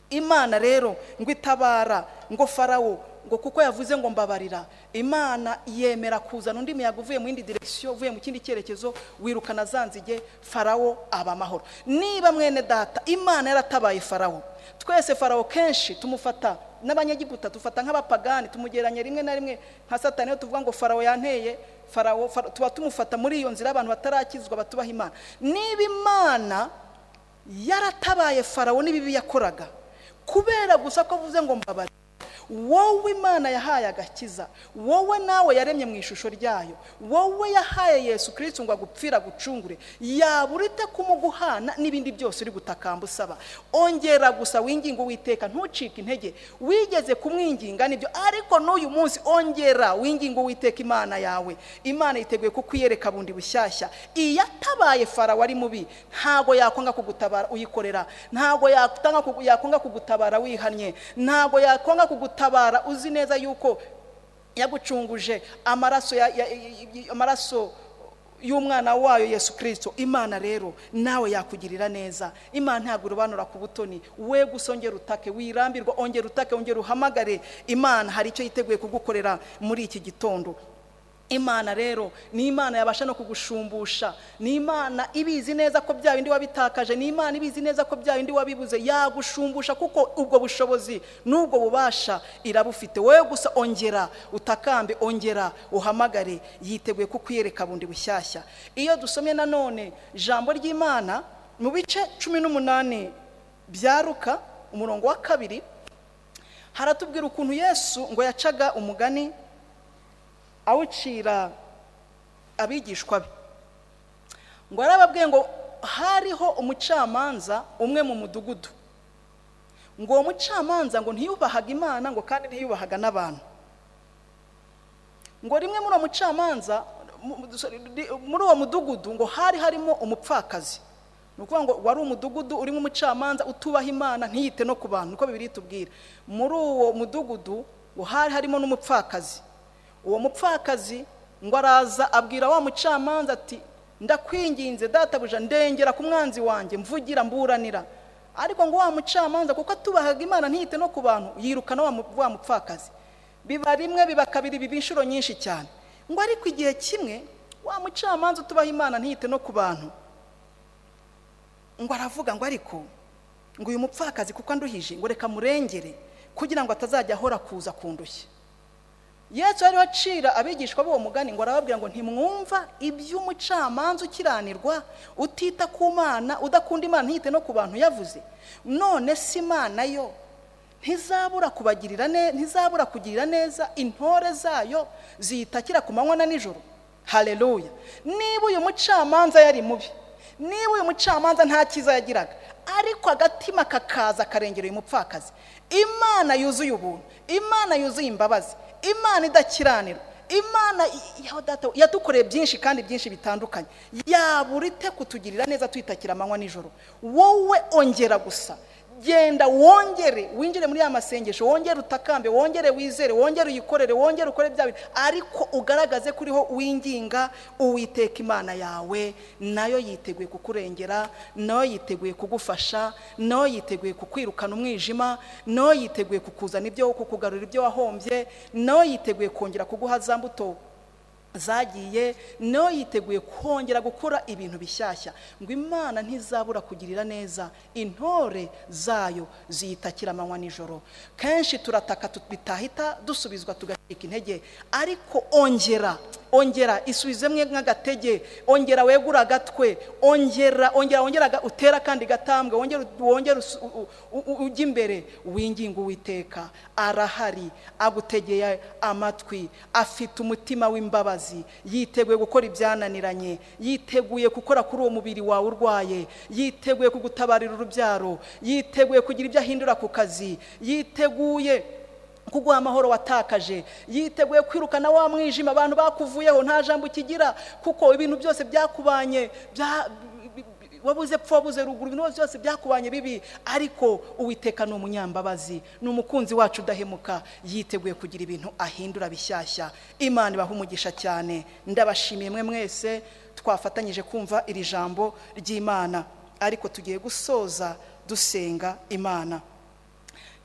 Imana rero ngo itabara ngo Farawo ngo kuko yavuze ngo mbabarira, Imana yemera kuzana undi muyaga uvuye mu yindi direction, uvuye mu kindi cyerekezo, wirukana zanzige, Farawo aba amahoro. Niba mwene data Imana yaratabaye Farawo, twese Farawo kenshi tumufata n'abanyegiputa tufata nk'abapagani, tumugeranya rimwe na rimwe nka Satani. Iyo tuvuga ngo Farawo yanteye, Farawo tuba tumufata muri iyo nzira abantu batarakizwa batubaha Imana. Niba Imana yaratabaye Farawo n'ibibi yakoraga kubera gusa ko avuze ngo mbabarira, Wowe Imana yahaye agakiza, wowe nawe yaremye mu ishusho ryayo, wowe yahaye Yesu Kristo ngo agupfira gucungure, yabura ite kumuguhana n'ibindi byose uri gutakamba usaba? Ongera gusa winginga Uwiteka, ntucike intege. Wigeze kumwinginga nibyo, ariko n'uyu munsi ongera winginga Uwiteka Imana yawe. Imana yiteguye kukwiyereka bundi bushyashya. Iyatabaye Farawo ari mubi, ntago yakwanga kugutabara uyikorera, ntago yakwanga kugutabara wihannye, ntago yakwanga kugutabara uzi neza yuko yagucunguje amaraso amaraso y'umwana wayo Yesu Kristo. Imana rero nawe yakugirira neza. Imana ntabwo irobanura ku butoni. We gusa ongera utake, wirambirwa, ongera utake, ongera uhamagare Imana. Hari icyo yiteguye kugukorera muri iki gitondo. Imana rero ni Imana yabasha no kugushumbusha, ni Imana ibizi neza ko bya bindi wabitakaje, ni Imana ibizi neza ko bya bindi wabibuze, yagushumbusha kuko ubwo bushobozi n'ubwo bubasha irabufite. Wowe gusa ongera utakambe, ongera uhamagare, yiteguye kukwiyereka bundi bushyashya. Iyo dusomye nanone ijambo ry'Imana mu bice 18 bya Luka umurongo wa 2, haratubwira ukuntu Yesu ngo yacaga umugani awucira abigishwa be. Ngo arababwiye ngo hariho umucamanza umwe mu mudugudu, ngo uwo mucamanza ngo ntiyubahaga Imana, ngo kandi ntiyubahaga n'abantu. Ngo rimwe muri uwo mucamanza muri uwo mudugudu ngo hari harimo umupfakazi. Ni ukuvuga ngo wari umudugudu urimo umucamanza utubaha Imana ntiyite no ku bantu, niko Bibiliya itubwira. Muri uwo mudugudu ngo hari harimo n'umupfakazi. Uwo mupfakazi ngo araza abwira wa mucamanza ati ndakwinginze databuja, ndengera ku mwanzi wanjye, mvugira, mburanira. Ariko ngo wa mucamanza kuko atubahaga Imana ntiyite no ku bantu, yirukana wa mupfakazi. Biba rimwe, biba kabiri, biba inshuro nyinshi cyane. Ngo ariko igihe kimwe wa mucamanza utubaha Imana ntiyite no ku bantu, ngo aravuga ngo ariko ngo uyu mupfakazi kuko anduhije, ngo reka murengere kugira ngo atazajya ahora kuza kundushya. Yesu yari acira abigishwa b'uwo mugani ngo arababwira ngo ntimwumva iby'umucamanza ukiranirwa, utita ku Mana, udakunda Imana ntiyite no ku bantu yavuze? None si Imana yo ntizabura kubagirira neza, ntizabura kugirira neza intore zayo ziyitakira ku manywa na nijoro? Haleluya! Niba uyu mucamanza yari mubi, niba uyu mucamanza nta cyiza yagiraga, ariko agatima kakaza karengera uyu mupfakazi, Imana yuzuye ubuntu, Imana yuzuye imbabazi, Imana idakiranirwa, Imana yadukoreye byinshi kandi byinshi bitandukanye, yabura ite kutugirira neza tuyitakira amanywa nijoro? Wowe ongera gusa, genda wongere winjire muri ya masengesho, wongere utakambe, wongere wizere, wongere uyikorere, wongere ukore bya bintu, ariko ugaragaze kuriho winginga Uwiteka Imana yawe. Nayo yiteguye kukurengera, nayo yiteguye kugufasha, nayo yiteguye kukwirukana umwijima, nayo yiteguye kukuzana ibyo, kukugarura ibyo wahombye, nayo yiteguye kongera kuguha za mbuto zagiye, nayo yiteguye kongera gukora ibintu bishyashya. Ngo Imana ntizabura kugirira neza intore zayo ziyitakira amanywa nijoro. Kenshi turataka bitahita dusubizwa tugacika intege, ariko ongera, ongera isubizemwe nk'agatege, ongera wegura agatwe, ongera, ongera, ongera utera kandi gatambwe, wongera, wongera ujya imbere, winginga Uwiteka. Arahari, agutegeye amatwi, afite umutima w'imbabazi, yiteguye gukora ibyananiranye, yiteguye gukora kuri uwo mubiri wawe urwaye, yiteguye kugutabarira urubyaro, yiteguye kugira ibyo ahindura ku kazi, yiteguye kuguha amahoro watakaje, yiteguye kwirukana wa mwijima abantu bakuvuyeho, nta jambo ukigira kuko ibintu byose byakubanye wabuze pfa, wabuze ruguru, ibintu byose byakubanye bibi. Ariko Uwiteka ni umunyambabazi, ni umukunzi wacu udahemuka, yiteguye kugira ibintu ahindura bishyashya. Imana ibahe umugisha cyane. Ndabashimiye mwe mwese twafatanyije kumva iri jambo ry'Imana, ariko tugiye gusoza dusenga Imana.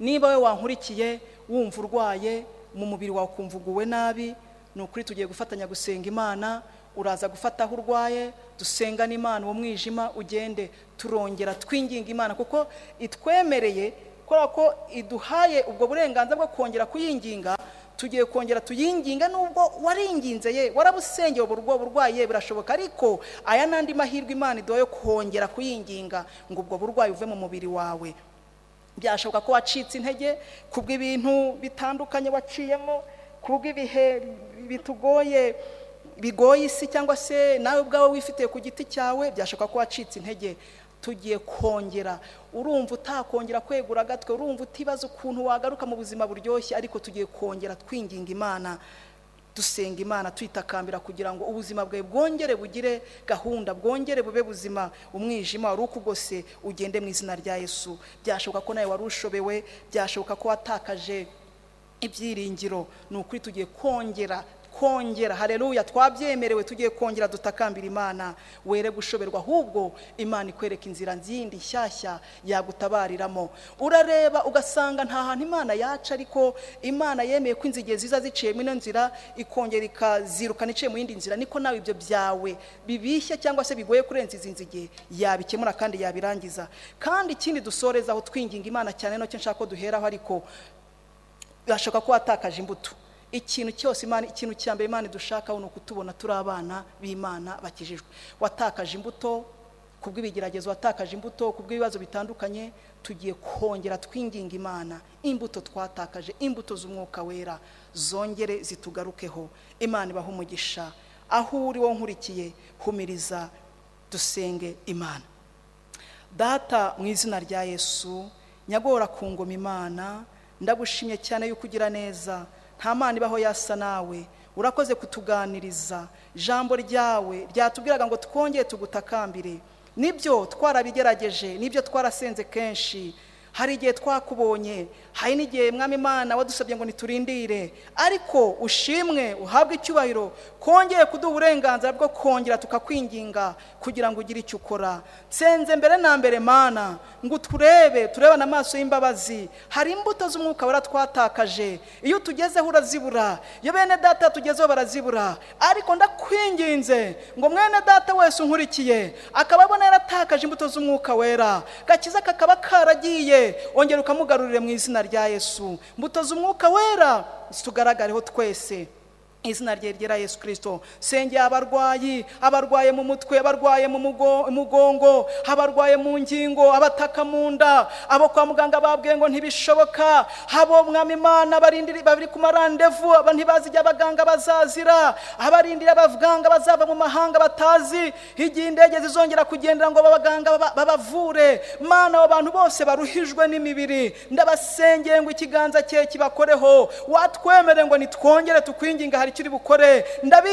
Niba we wankurikiye wumva urwaye mu mubiri wawe, ukumva uguwe nabi, ni ukuri tugiye gufatanya gusenga Imana. Uraza gufata aho urwaye, dusengane Imana, uwo mwijima ugende. Turongera twinginga Imana kuko itwemereye, kubera ko iduhaye ubwo burenganzira bwo kongera kuyinginga. Tugiye kongera tuyinginga, nubwo waringinze ye, warabusengeye ubwo burwayi, birashoboka, ariko aya n'andi mahirwe Imana iduha yo kongera kuyinginga ngo ubwo burwayi uve mu mubiri wawe. Byashoboka ko wacitse intege kubw'ibintu bitandukanye waciyemo, kubw'ibihe bitugoye, bigoye isi, cyangwa se nawe ubwawe wifitiye ku giti cyawe. Byashoboka ko wacitse intege. Tugiye kongera, urumva utakongera kwegura agatwe, urumva utibaza ukuntu wagaruka mu buzima buryoshye, ariko tugiye kongera twinginga Imana, dusenga Imana, twitakambira kugira ngo ubuzima bwawe bwongere bugire gahunda, bwongere bube buzima. Umwijima wari ukugose ugende mu izina rya Yesu. Byashoboka ko nawe wari ushobewe, byashoboka ko watakaje ibyiringiro. Ni ukuri tugiye kongera, haleluya, twabyemerewe, tugiye kongera dutakambira Imana. Were gushoberwa, ahubwo Imana ikwereka inzira nzindi nshyashya yagutabariramo. Urareba ugasanga nta hantu Imana yaca, ariko Imana yemeye ko inzige ziza ziciye mu ino nzira, ikongera ikazirukana iciye mu yindi nzira. Niko nawe ibyo byawe bibishya cyangwa se bigoye kurenza izi nzige yabikemura kandi yabirangiza. Kandi ikindi dusorezaho twinginga Imana cyane, nacyo nshaka ko duheraho, ariko birashoboka ko watakaje imbuto. Ikintu cyose Imana, ikintu cya mbere Imana idushakaho ni ukutubona turi abana b'Imana bakijijwe. Watakaje imbuto kubw'ibigeragezo, watakaje imbuto kubw'ibibazo bitandukanye, tugiye kongera twinginga Imana imbuto twatakaje, imbuto z'umwuka wera zongere zitugarukeho. Imana ibahe umugisha. Aho uri wo nkurikiye, humiriza dusenge Imana. Data, mu izina rya Yesu, nyagora ku ngoma Imana, ndagushimye cyane yuko ugira neza. Nta Mana ibaho yasa nawe. Urakoze kutuganiriza. Ijambo ryawe ryatubwiraga ngo twongere tugutakambire. Nibyo twarabigerageje, nibyo twarasenze kenshi. Hari igihe twakubonye, hari n'igihe Mwami Imana wadusabye ngo niturindire, ariko ushimwe uhabwe icyubahiro, kongeye kuduha uburenganzira bwo kongera tukakwinginga kugira ngo ugire icyo ukora. Nsenze mbere na mbere Mana ngo turebe, turebane amaso y'imbabazi. Hari imbuto z'umwuka wera twatakaje, iyo tugezeho urazibura, iyo bene data tugezeho barazibura, ariko ndakwinginze ngo mwene data wese unkurikiye akaba abona yaratakaje imbuto z'umwuka wera, gakiza kakaba karagiye, ongera ukamugarurire mu izina rya Yesu. Imbuto z'umwuka wera zitugaragareho twese, izina rye ryera Yesu Kristo. Sengeye abarwayi, abarwaye mu mutwe, abarwaye mu mugongo, abarwaye mu ngingo, abataka mu nda, abo kwa muganga babwiye ngo ntibishoboka, abo Mwami Imana barindiri bari ku marandevu, aba ntibazi igihe abaganga bazazira, abarindira abaganga bazava mu mahanga batazi igihe indege zizongera kugendera ngo abaganga babavure. Mana, abo bantu bose baruhijwe n'imibiri, ndabasengeye ngo ikiganza cye kibakoreho. Watwemere ngo nitwongere tukwinginga hari icyo bukore.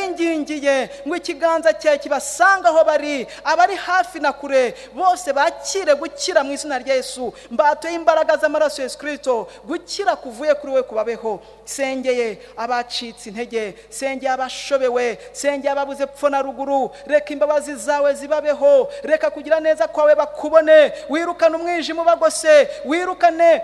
Ndabingingiye ngo ikiganza cye kibasanga aho bari, abari hafi na kure bose bakire gukira mu izina rya Yesu. Mbatuye imbaraga z'amaraso Yesu Kristo, gukira kuvuye kuri we kubabeho. Sengeye abacitse intege, sengeye abashobewe, sengeye ababuze pfo na ruguru, reka imbabazi zawe zibabeho, reka kugira neza kwawe bakubone. Wirukane umwijima ubagose, wirukane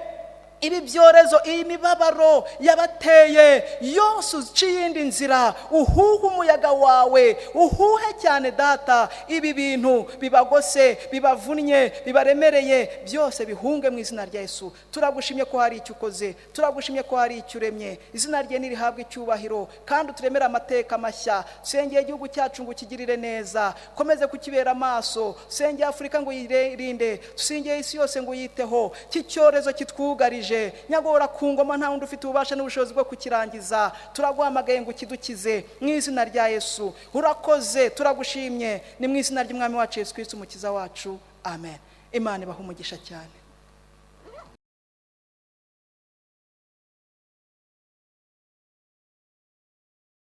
ibi byorezo, iyi mibabaro yabateye yose, uciye iyindi nzira, uhuhe umuyaga wawe, uhuhe cyane Data, ibi bintu bibagose, bibavunnye, bibaremereye, byose bihunge mu izina rya Yesu. Turagushimye ko hari icyo ukoze, turagushimye ko hari icyo uremye. Izina rye nirihabwe icyubahiro, kandi uturemere amateka mashya. Sengeye igihugu cyacu ngo ukigirire neza, komeze kukibera amaso. Sengeye Afurika ngo uyirinde, sengeye isi yose ngo uyiteho. Iki cyorezo kitwugarije, nyagora ku ngoma nta wundi ufite ububasha n'ubushobozi bwo kukirangiza. Turaguhamagaye ngo ukidukize mu izina rya Yesu. Urakoze, turagushimye, ni mu izina ry'Umwami wacu Yesu Kristo umukiza wacu, amen. Imana ibahe umugisha cyane.